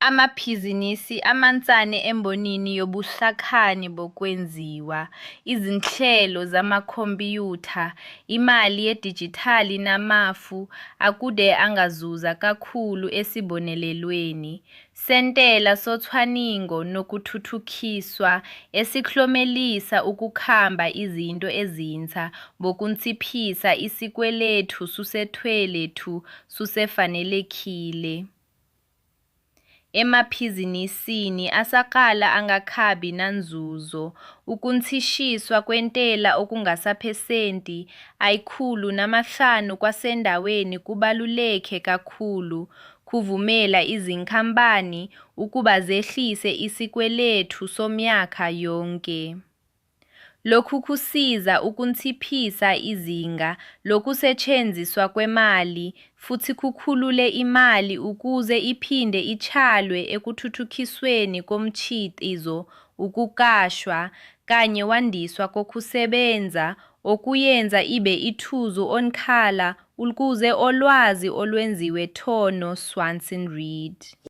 Amabhizinisi amansane embonini yobuhlakani bokwenziwa, izinhlelo zamakhompiyutha, imali yedijithali namafu akude-angazuza kakhulu esibonelelweni sentela socwaningo nokuthuthukiswa esiklomelisa ukuqamba izinto ezintsha bokunciphisa isikweletu susethwele-tu susefanelekile. Emabhizinisini asaqala angakabi nanzuzo, ukuncishiswa kwentela okungamaphesenti ayi-105 kwasendaweni kubaluleke kakhulu, kuvumela izinkampani ukuba zehlise isikweletu somnyaka yonke. Lokhu kusiza ukunciphisa izinga lokusetshenziswa kwemali futhi kukhulule imali ukuze iphinde itshalwe ekuthuthukisweni komkhiqizo, ukuqashwa, kanye wandiswa kokusebenza, okuyenza ibe ithuzu onkala ulkuze olwazi olwenziwe Tono Swanson-Read.